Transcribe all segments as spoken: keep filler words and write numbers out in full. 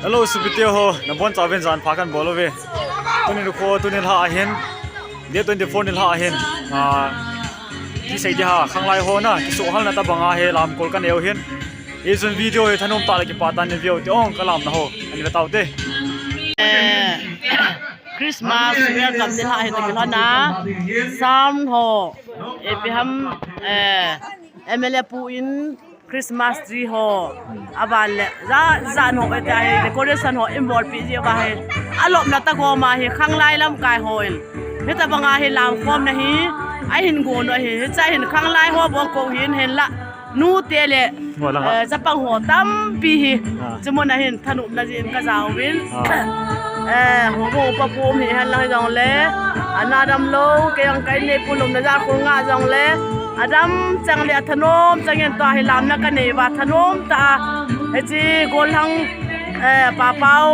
Hello, sopite ho, nabonchauvin jan pha kahin bol uve. Tuni nikho, tuni lha ahin, date twenty-four nilhah ahin, ah, kisei ding ham, khanglai ho na kisuhhalna tabang a hi lamkol kanei u ahin. Hichun video hi thanom tah le kipah tah in view te ong kalamna ho, ani ve taute. Eh, Christmas welcome nilhah hi toh kilhon a, Sam ho, ipi ham, eh, M L A pu in Christmas tree ho, aban le, ja, ja no, ita hi, decoration ho, involve pi ji ba hi. Alopna tah gom ahi, khanglai lamkai hon. Hitabang a hi lamkhomna hi, ahin gon u ahi, hiche hin khanglai ho bou kou hin hinla. Nute le, Wala. eh, chapang ho tampi hi. Ah. Chumuna hin, thanopna jin kajauvin. Ah. Eh, homo upa pu um hihen lang hijongle, ana damlou, kei jong ka in neipu lomna ja khol nga jongle, adam chang le athanom chang in tua hi lamna kanei uva thanom tah a. Hiche Gollhang, eh, Papau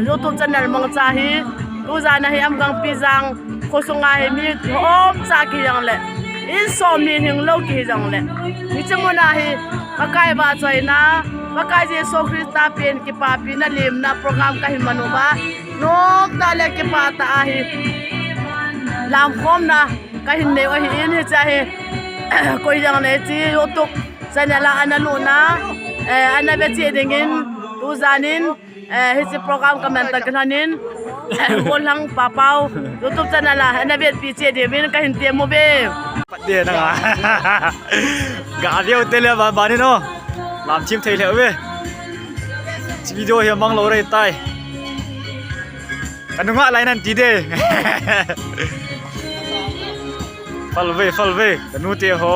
YouTube channel mangcha hi, tujan a hi Amgang Pijang, Khosunga hi mi homcha kihi jongle, in som ni hing lou kihi jongle, hiche muna hi Pakai vahchoina, Pakai Jesu Christa pen kipapina limna program kahin man uva, nomtah le kipah tah ahi. Lamkhomna kahin nei u ahin, hiche hi koi jongle hiche YouTube channel a ana lutna, eh, ana ve cheh dingin, tujan in, Eh, hiche program kaman toh kilhon in, eh, Gollhang Papau YouTube channel a ana vetpi cheh diuvin kahin tem uve. Pat de na nga. Ga veu te le ba, ba ni no. Lam thim thei lheh uve. Hiche video hi mang lou rei tai. Ka nunga lai nan ti de. Fal ve, fal ve. Ka nute ho.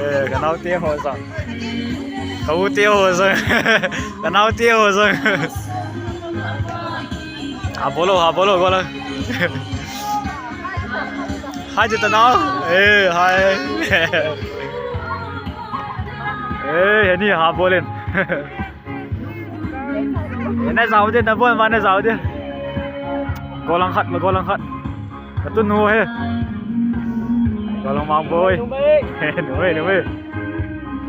Eh, ka naote ho jong. Ka ute ho jong. Ka naote ho jong. Ha bol o, ha bol o, Gollhang. Hai, jeta nao. Eh, hai. Eh, heni ha bol in. Na jao de, na bol ma na jao de. Gollhang khat, Gollhang khat. Ka tunu hi. Gollhang mang boi. Numei, numei.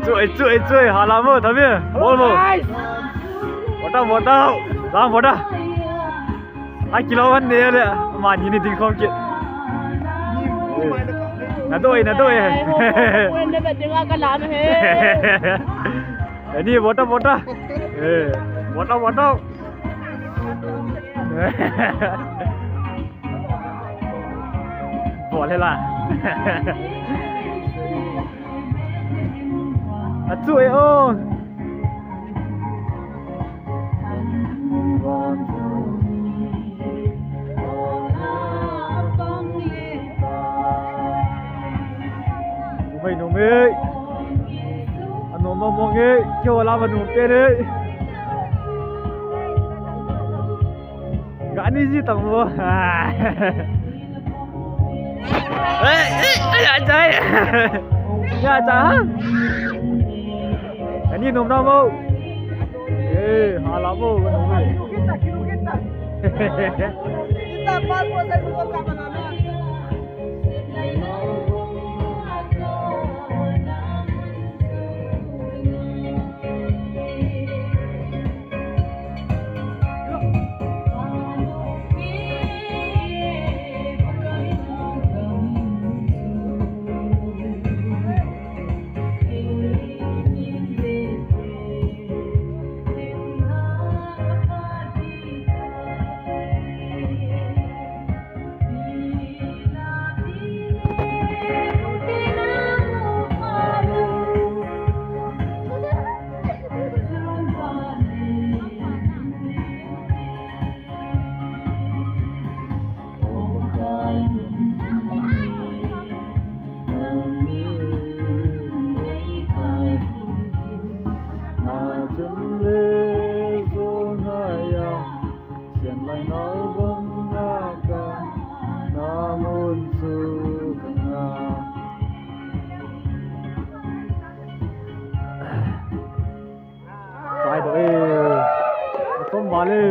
Chui, chui, chui. Hala mo, thabi. Bol mo. Bota, bota. Lang bota. Ai, kilo wan ne le. Mani ni ding khom kit. Na doi, na doi. Wen ne bet dinga ka lam he. Ani, bota, bota. Eh, bota, bota. Bol le la. Achu e o. Numei, numei. Anom mong mong e, keiho lam anom pen e. Gani ji tang mo. Eh, eh, eh, ya chai. Ya cha. Ani nom na mo. Eh, hala mo, nom mo. Kita, kita. Kita, kita. Kita, pa, pa, sa, sa, sa, sa, sa. Sai to e. Atom vale.